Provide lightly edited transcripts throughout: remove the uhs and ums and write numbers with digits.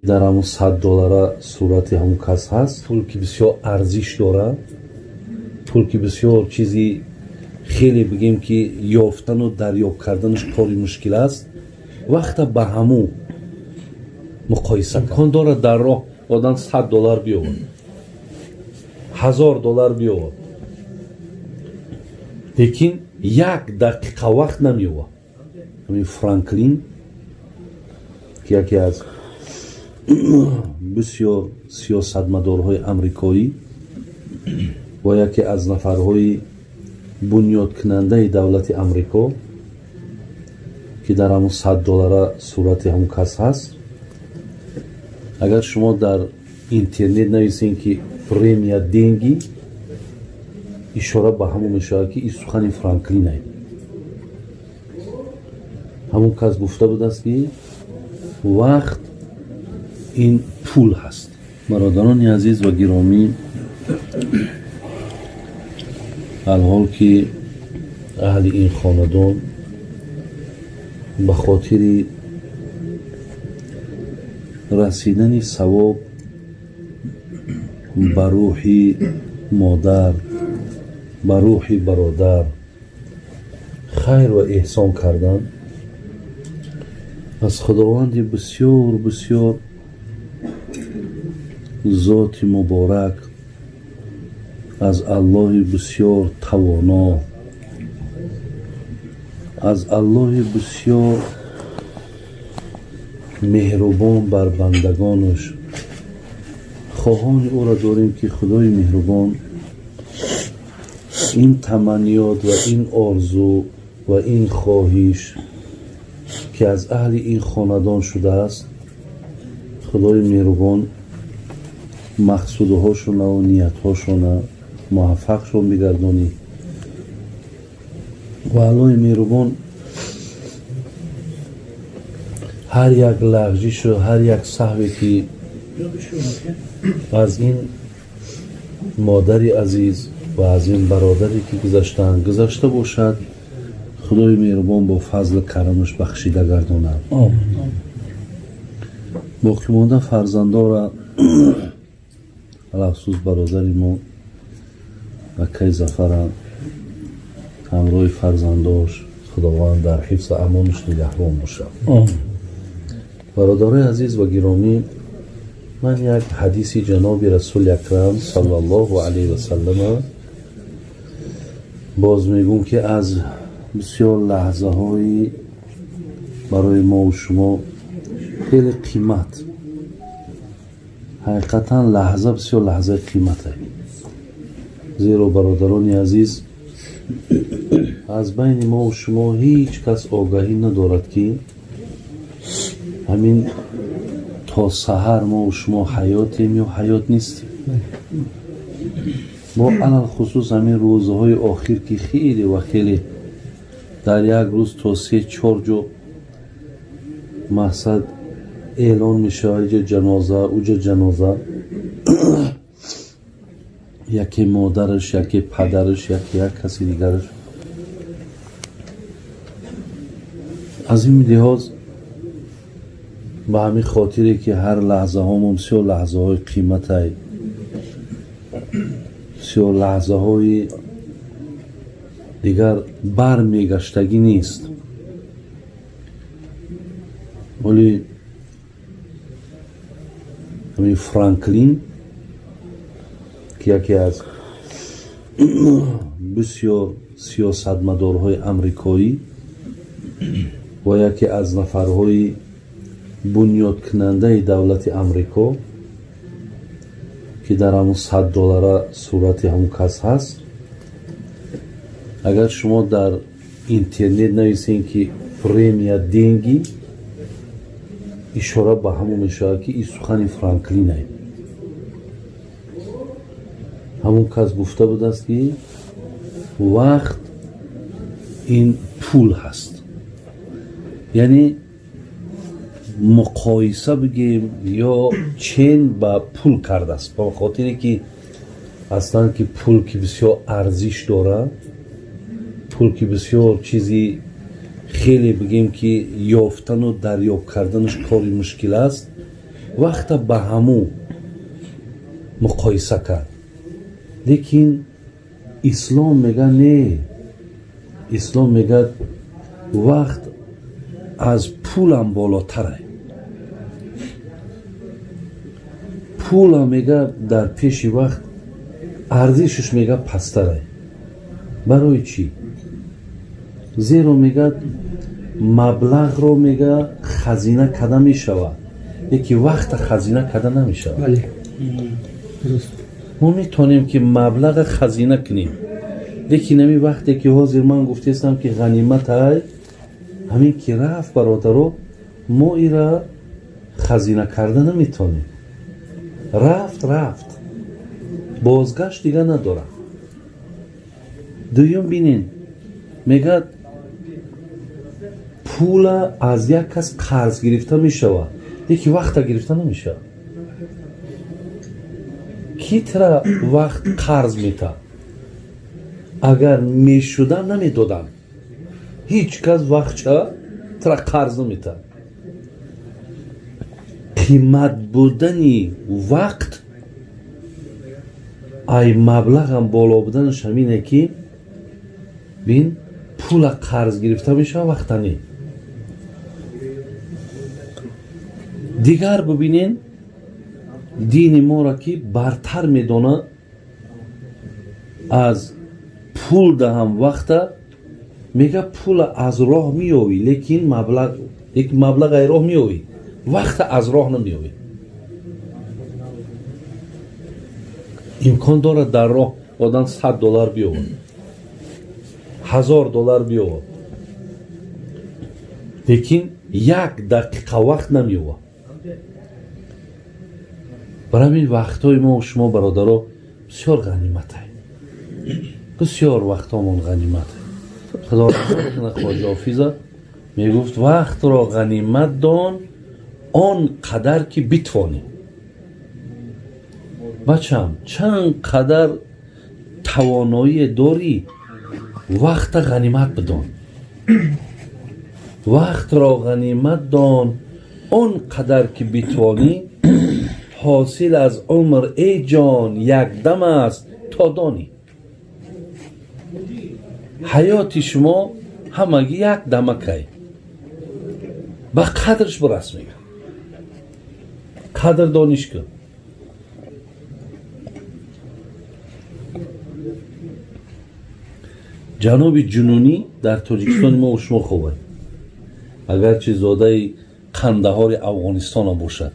Дар ҳамун 100 доллара сурати ҳамун кас ҳаст. Пул ки бисёр арзиш дорад, пул ки бисёр чизи хеле, бигем ки, ёфтану дарёб карданаш кори мушкил аст, вақта ба ҳамун муқоиса имкон дорад, дар роҳ одам 100 доллар биёвад, 1000 доллар биёвад, лекин як дақиқа вақт намеёвад. Ҳамин Франклин, ки яке аз бисёр сиёсатмадорҳои амрикоӣ ва яке аз нафарҳои бунёдкунандаи давлати Амрико, ки дар ҳамун 100 доллара сурати ҳамун кас ҳаст. Агар шумо дар интернет нависем, ки «время — деньги», ишора ба ҳамон мешавад, ки ин сухани Франклин ай. Ҳамон кас гуфта будааст, ки вақт ин пул ҳаст. Бародарони азиз ва гиромӣ, алҳол ки аҳли ин хонадон ба хотири расидани савоб ба рӯҳи модар, ба рӯҳи бародар хайр ва эҳсон кардан, аз Худованди бисёр бисёр зоти муборак, аз Аллоҳи бисёр тавоно, аз Аллоҳи бисёр меҳрубон бар бандагонаш хоҳони ӯро дорем, ки Худои меҳрубон ин таманниёт ва ин орзу ва ин хоҳиш, ки аз аҳли ин хонадон шудааст, Худои меҳрубон мақсудҳошонаву ниятҳошона муваффақшон бигардонӣ ва Аллоҳи меҳрубон ҳар як лағжишу ҳар як саҳве, ки аз ин модари азиз ва аз ин бародаре, ки гузаштаанд, гузашта бошад, Худои меҳрубон бо фазлу карамаш бахшида гардонад. Боқимонда фарзандора, алафсӯс, бародари мо акай Зафара ҳамроҳи фарзандош Худованд дар ҳифзу амонаш нигаҳбон бошад. Бародарои азиз ва гиромӣ, ман як ҳадиси ҷаноби Расули Акрам саллаллоҳу алайҳи васаллама боз мегӯм, ки аз бисёр лаҳзаҳои барои мову шумо хеле қимат, ҳақиқатан лаҳза бисёр лаҳзаи қимате. Зеро, бародарони азиз, аз байни мову шумо ҳеҷ кас огаҳӣ надорад, ки ҳамин то саҳар мову шумо ҳаётем ё ҳаёт нестем. Бо алалхусус ҳамин рӯзҳои охир, ки хеле ва хеле дар як рӯз то се чор ҷо мақсад эълон мешавад, иҷа ҷаноза, уҷа ҷаноза, яке модараш, яке падараш, яке як каси дигараш. Аз ин лиҳоз, ба ҳамин хотире, ки ҳар лаҳзаҳомон бисёр лаҳзаҳои қиматай, бисёр лаҳзаҳои дигар бармегаштагӣ нест, вале ҳамин Франклин, ки яке аз бисёр сиёсатмадорҳои амрикоӣ ва яке аз нафарҳои бунёдкунандаи давлати Амрико, ки дар ҳамун 100 доллара сурати ҳамун кас ҳаст. Агар шумо дар интернет нависем, ки «время — деньги», ишора ба ҳамон мешавад, ки ин сухани Франклин ай. Ҳамон кас гуфта будааст, ки вақт ин пул ҳаст. Яъне муқоиса бигем ё чен ба пул кардааст, ба хотире ки аслан ки пул ки бисёр арзиш дорад, пул ки бисёр чизи хеле, бигем, ки ёфтану дарёб карданаш кори мушкил аст. Вақта ба ҳаму муқоиса кард. Лекин ислом мега не, ислом мегӯяд, вақт аз пулам болотарай. Пула мега дар пеши вақт арзишаш мега пасттарай. Барои чӣ? Зеро мегӯяд, маблағро мега хазина карда мешавад, яки вақта хазина карда намешавад. Мо метавонем, ки маблаға хазина кунем, лекин ҳамин вақте ки ҳозир ман гуфтестам, ки ғаниматай, ҳамин ки рафт, бародаро, мо ира хазина карда наметавонем. Рафт, рафт, бозгашт дига надорад. Дуюм, бинен, мегӯяд, пула аз як кас қарз гирифта мешавад, лекин вақта гирифта намешавад. Ки тра вақт қарз метаҳад? Агар мешуда, намедодам. Ҳеҷ кас вақтча тра қарз наметаҳад. Қимат будани вақт ай маблағам боло буданаш ҳамине, ки бин, пула қарз гирифта мешавад, вақта не. Дигар бибинен, дини моро ки бартар медонад аз пул даҳам вақта, мега, пула аз роҳ меёвӣ, лекин маблағ, лекин маблағ ай роҳ меёвӣ, вақта аз роҳ намеёвӣ. Имкон дорад дар роҳ одам 100 доллар биёвад, 1000 доллар биёвад, лекин як дақиқа вақт намеёвад. Барои ҳамин вақтҳои мо шумо, бародаро, бисёр ғаниматай, бисёр вақтҳомон ғаниматай. Худо раҳмат кунад Хоҷа Ҳофиза, мегуфт: «Вақтро ғанимат дон он қадар, ки битвонӣ». Бачам, чанд қадар тавоноие дорӣ, вақта ғанимат бидон. Вақтро ғанимат дон он қадар, ки битвонӣ, ҳосил аз умр, эй ҷон, якдам аст, то донӣ. Ҳаёти шумо ҳамагӣ як дамакай, ба қадрш бирас, мегӯ, қадр дониш кун. Ҷаноби Ҷунунӣ дар Тоҷикистони мо шумо хобад, агарчи зодаи Қандаҳори Афғонистона бошад,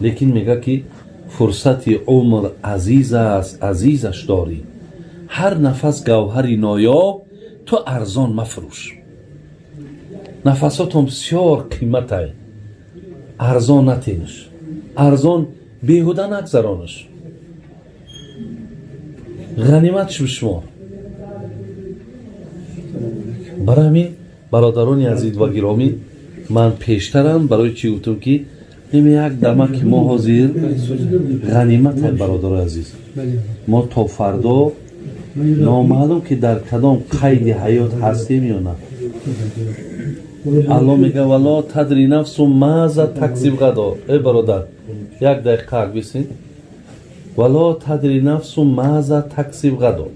лекин мегӯяд, ки фурсати умр азиз аст, азизаш дорӣ, ҳар нафас гавҳари ноёб, ту арзон мафурӯш. Нафасотон бисёр қиматай, арзон натенш, арзон беҳуда нагзаронаш, ғанимат бишумор. Барои ҳамин, бародарони азиз ва гиромӣ, ман пештарам барои чӣ гуфтам, ки ними як дама, ки мо ҳозир ғаниматай, бародарои азиз, мо то фардо номаълум, ки дар кадом қайди ҳаёт ҳастем ё на. Алло мега: «Вало тадри нафсу маза таксиб ғадо». Эй бародар, як дақиқа ак бисин. «Вало тадри нафсу маза таксиб ғадо».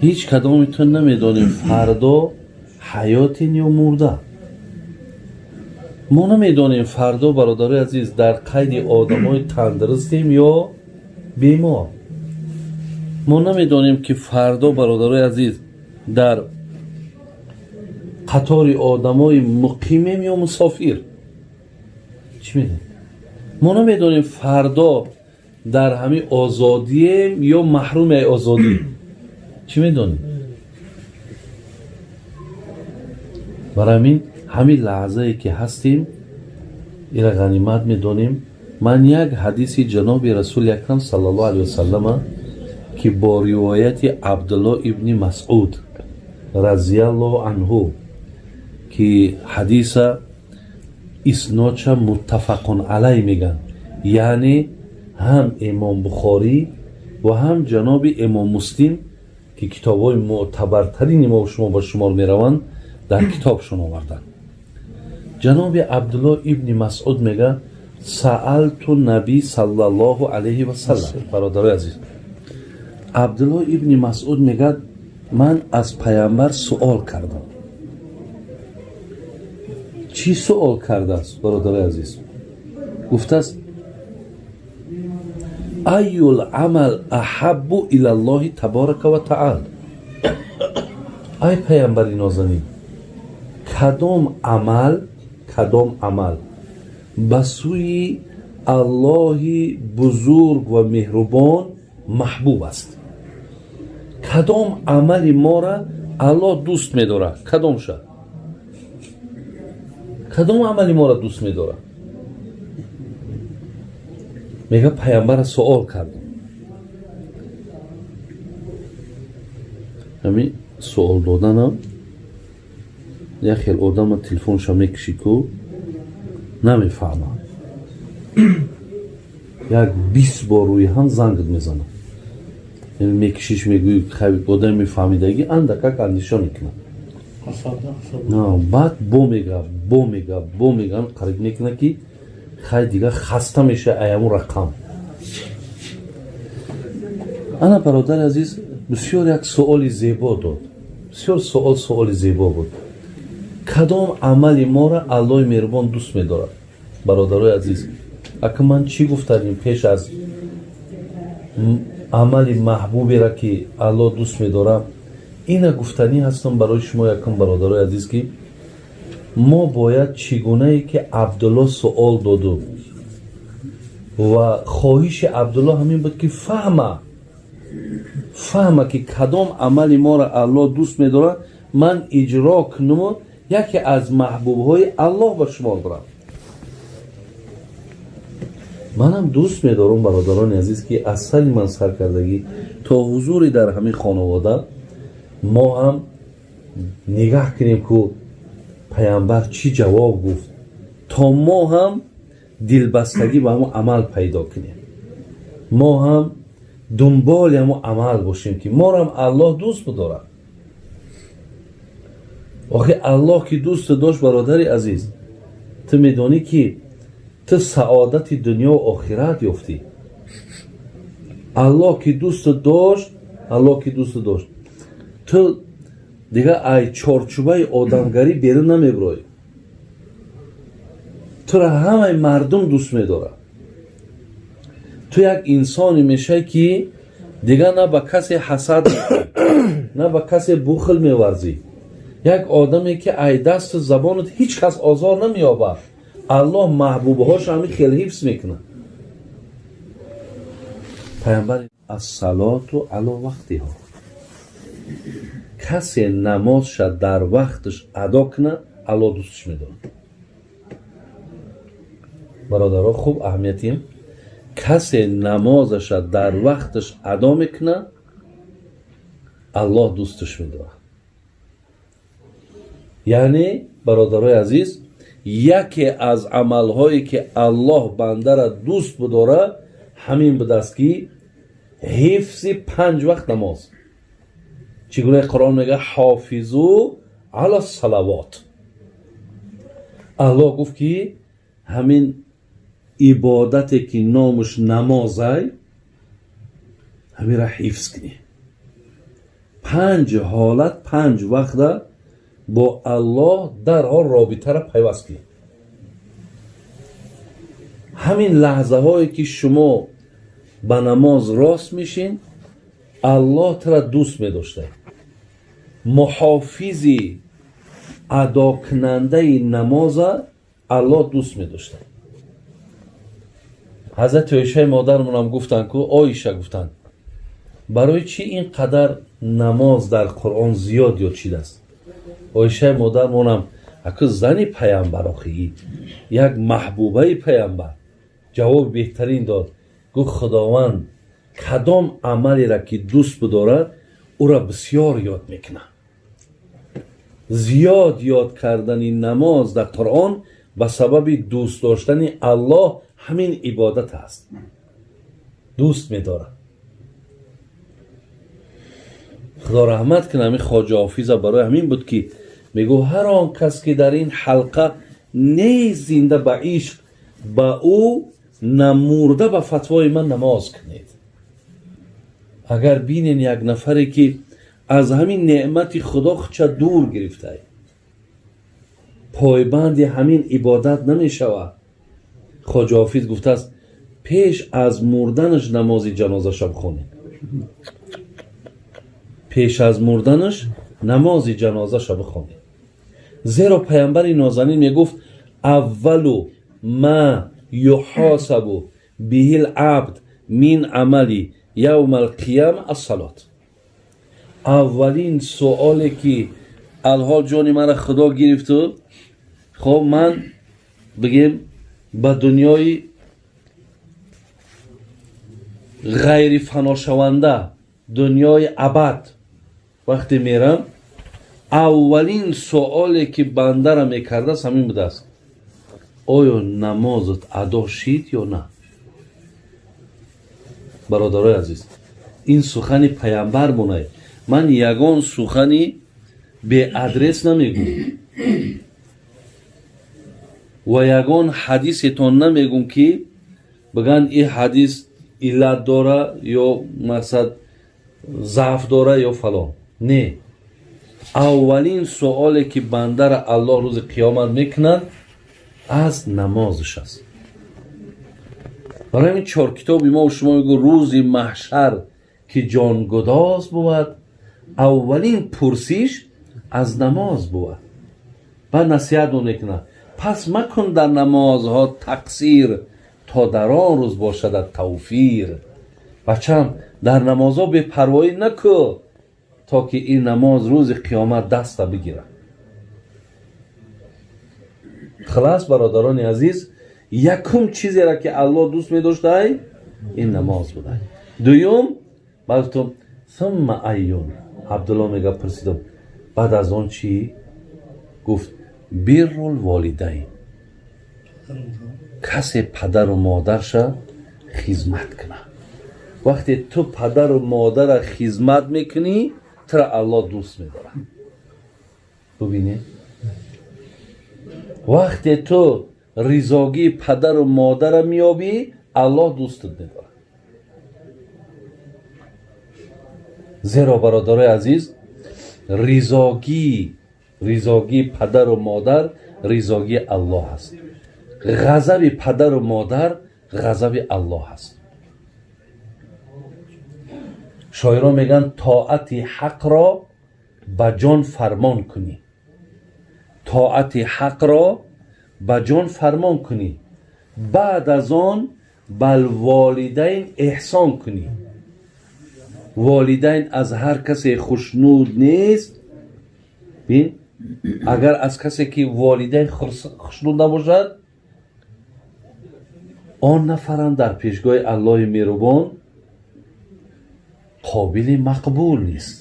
Ҳеҷ кадомитон намедонем, фардо ҳаётен ё мурда. Мо намедонем, фардо, бародарои азиз, дар қайди одамои тандурустем ё бемор. Мо намедонем, ки фардо, бародарои азиз, дар қатори одамои муқимем ё мусофир. Чӣ медонем? Мо намедонем, фардо дар ҳамин озодием ё маҳруми озодӣ. Чӣ медонем? Барои ҳамин, ҳамин лаҳзае ки ҳастем, ира ғанимат медонем. Ман як ҳадиси ҷаноби Расули Акрам саллаллоҳу алайҳи васаллама, ки бо ривояти Абдулло ибни Масъуд разияллоҳу анҳу, ки ҳадиса иснодша муттафақун алай мегӯянд, яъне ҳам Имом Бухорӣ ва ҳам ҷаноби Имом Муслим, ки китобҳои мӯътабартарини мо шумо ба шумор мераванд, дар китобшон оварданд. Ҷаноби Абдулло ибни Масъуд мега: саалту наби саллаллоҳу алайҳи васаллам. Бародарои азиз, Абдулло ибни Масъуд мегӯяд: ман аз паямбар суол кардам. Чӣ суол кардааст, бародарои азиз? Гуфтааст: айюл амал аҳаббу илаллоҳи таборака ва таала. Ай паямбари нозанин, кадом амал, кадом амал ба сӯи Аллоҳи бузург ва меҳрубон маҳбуб аст? Кадом амали мора Аллоҳ дӯст медорад? Кадомша, кадом амали мора дӯст медорад? Мега, паямбара суол кардам. Ҳамин суол доданам, як хел одама телефонша мекушӣ, ку намефаҳма, як 20 бор рӯи ҳам зангат мезанад, мекишиш, мегӯи, одами мефаҳмидагӣ андакак андеша мекунад, баъд бо мега, бо мега, бо мега, қариб мекунад, ки хай, дигар хаста меша аяму рақам. Ана, бародари азиз, бисёр як суоли зебо дод, бисёр суол, суоли зебо буд. Кадом амали мора Аллоҳи меҳрубон дӯст медорад? Бародарои азиз, ака, ман чӣ гуфтадим пеш аз амали маҳбубера, ки Аллоҳ дӯст медорад? Ина гуфтанӣ ҳастам барои шумо якум, бародарои азиз, ки мо бояд чӣ гунае ки Абдулло суол доду ва хоҳиши Абдулло ҳамин буд, ки фаҳма, фаҳма, ки кадом амали моро Аллоҳ дӯст медорад, ман иҷро кунуму яке аз маҳбубҳои Аллоҳ ба шумор барам. Манам дӯст медорам, бародарони азиз, ки аз сари ман саркардагӣ то ҳузури дар ҳамин хонавода мо ҳам нигаҳ кунем, ку паямбар чӣ ҷавоб гуфт, то мо ҳам дилбастагӣ ба ҳамон амал пайдо кунем, мо ҳам дунболи ҳамон амал бошем, ки морам Аллоҳ дӯст бидорад. Охи, Аллоҳ ки дӯст дошт, бародари азиз, ту медонӣ, ки ту саодати дунёву охират ёфтӣ. Аллоҳ ки дӯст дошт, Аллоҳ ки дӯст дошт, ту дигар ай чорчӯбаи одамгарӣ берун намеброӣ, тура ҳамаи мардум дӯст медорад. Ту як инсоне мешавӣ, ки дигар на ба касе ҳасад мекунӣ, на ба касе бухл меварзӣ, як одаме, ки ай дасту забонат ҳеҷ кас озор намеёбад. Аллоҳ маҳбубҳошо ҳамин хел ҳифз мекунад. Пайғамбар: ассалоту ало вақтиҳо. Касе намозша дар вақташ адо кунад, Аллоҳ дӯсташ медорад. Бародаро, хуб аҳамиятием: касе намозаша дар вақташ адо мекунад, Аллоҳ дӯсташ медорад. Яъне, бародарои азиз, яке аз амалҳое, ки Аллоҳ бандара дӯст бидорад, ҳамин будааст, ки ҳифзи панҷ вақт намоз. Чӣ гуна Қуръон мега: ҳофизу ала салавот. Аллоҳ гуфт, ки ҳамин ибодате, ки номаш намозай, ҳаминра ҳифз кунӣ. Панҷ ҳолат, панҷ вақта бо Аллоҳ дарҳол робитаро пайваст кунед. Ҳамин лаҳзаҳое, ки шумо ба намоз рост мешин, Аллоҳ тура дӯст медошта. Муҳофизи адокунандаи намоза Аллоҳ дӯст медошта. Ҳазрати Оишаи модармонам гуфтанд ку, Оиша гуфтанд: барои чӣ ин қадар намоз дар Қуръон зиёд ёд шидааст? Оишаи модармонам, аку зани паямбар, охи як маҳбубаи паямбар, ҷавоби беҳтарин дод. Гуфт: Худованд кадом амалеро, ки дӯст бидорад, ӯра бисёр ёд мекунад. Зиёд ёд кардани намоз дар Қуръон ба сабаби дӯст доштани Аллоҳ ҳамин ибодат аст, дӯст медорад. Худо раҳмат кунад ҳамин Хоҷа Ҳофиза, барои ҳамин буд, ки мегӯ: ҳар он кас, ки дар ин ҳалқа нест зинда ба ишқ ба ӯ намурда ба фатвои ман намоз кунед. Агар бинен як нафаре ки аз ҳамин неъмати худо худша дур гирифтай, пойбанди ҳамин ибодат намешавад. Хоҷа Ҳофиз гуфтааст, пеш аз мурданаш намози ҷанозаша бихонед. Пеш аз мурданаш намози ҷанозаша бихонед. Зеро паямбари нозанин мегуфт: аввалу ма юҳосабу биҳил абд мин амали явма алқияма ассалот. Аввалин суоле ки алҳол ҷони мара худо гирифту хоб ман бигем ба дунёи ғайрифаношаванда, дунёи абад вақте мерам, аввалин суоле ки бандара мекардааст ҳамин будааст: оё намозат адо шид ё на? Бародарои азиз, ин сухани паямбар монай, ман ягон сухани беадрес намегӯм ва ягон ҳадисетон намегӯм ки бигӯянд ин ҳадис иллат дора ё мақсад заъф дора ё фалон. Не, аввалин суоле ки бандара Аллоҳ рӯзи қиёмат мекунад аз намозаш аст. Барои ҳамин чор китоби мо шумо мегӯ: рӯзи маҳшар ки ҷонгудоз бувад, аввалин пурсиш аз намоз бувад. Баъд насиҳат мекунад: пас макун дар намозҳо тақсир, то дар он рӯз бошадат тавфир. Бачам, дар намозҳо бепарвоӣ накӯ, то ки ин намоз рӯзи қиёмат даста бигирад. Хулас, бародарони азиз, якум чизеро ки Аллоҳ дӯст медоштай ин намоз будай. Дуюм, баъд гуфтум: сумма айюн? Абдулло мега, пурсидам: баъд аз он чӣ? Гуфт: биррул волидайн, касе падару модарша хизмат кунад. Вақте ту падару модара хизмат мекунӣ, тура Аллоҳ дӯст медорад. Бубинӣ, вақте ту ризогии падару модара меёбӣ, Аллоҳ дӯстат медорад. Зеро, бародарои азиз, ризогии падару модар ризогии Аллоҳ аст, ғазаби падару модар ғазаби Аллоҳ аст. Шоирон мегӯянд: тоати ҳақро ба ҷон фармон кунӣ, тоати ҳақро ба ҷон фармон кунӣ, баъд аз он бал волидайн эҳсон кунӣ. Волидайн аз ҳар касе хушнуд нест. Бин, агар аз касе ки волидайн хушнуд набошад, он нафарам дар пешгоҳи Аллоҳи меҳрубон қобили мақбул нест.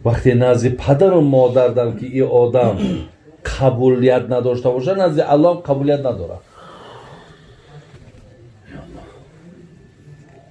Вақте назди падару модардам ки ин одам қабулият надошта бошад, назди Аллоҳам қабулият надорад.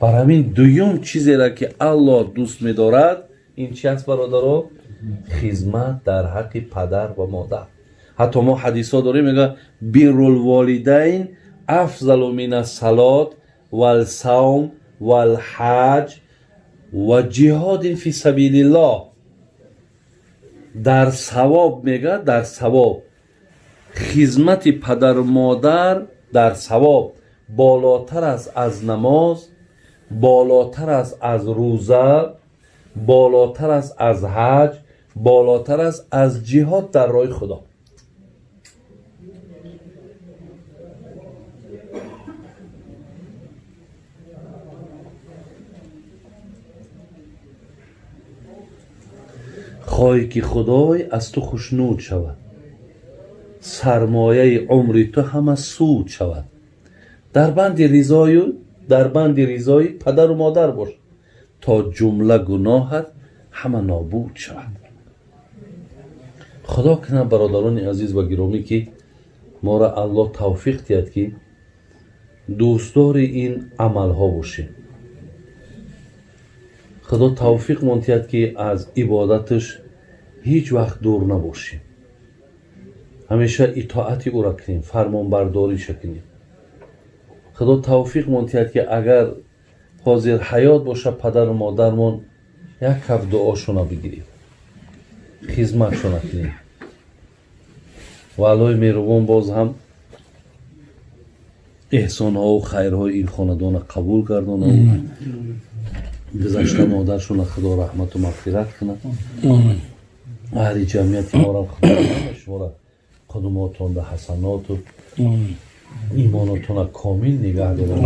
Бар ҳамин дуюм чизеро ки Аллоҳ дӯст медорад ин чи аст, бародаро? Хизмат дар ҳаққи падар ва модар. Ҳатто мо ҳадисҳо дорем, мегӯяд: биррулволидайн афзалу мин ассалот валсавм валҳаҷ ва ҷиҳодин фи сабилиллоҳ. Дар савоб, мегӯяд, дар савоб хизмати падару модар дар савоб болотар аст аз намоз, болотар аст аз рӯза, болотар аст аз ҳаҷ, болотар аст аз ҷиҳод дар роҳи Худо. Хоҳӣ ки Худой аз ту хушнуд шавад, сармояи умри ту ҳама суд шавад, дар банди ризою дар банди ризои падару модар бош, то ҷумла гуноҳат ҳама нобуд шавад. Худо кунад, бародарони азиз ва гиромӣ, ки моро Аллоҳ тавфиқ диҳад, ки дӯстдори ин амалҳо бошем. Худо тавфиқ монтиҳад, ки аз ибодаташ ҳеҷ вақт дур набошем. Ҳамеша итоати ӯра кунем, фармонбардориша кунем. Худо тавфиқмон диҳад, ки агар ҳозир ҳаёт боша падару модармон, як каф дуошона бигирем, хизматшона кунем. Ва Аллоҳи меҳрубон боз ҳам эҳсонҳову хайрҳои ин хонадона қабул гардонад. Гузашта модаршона Худо раҳмату мағфират кунад. Аҳли ҷамъияти морам Худо шуморо қудумотонда ҳасаноту имонотона комил нигаҳ дорад.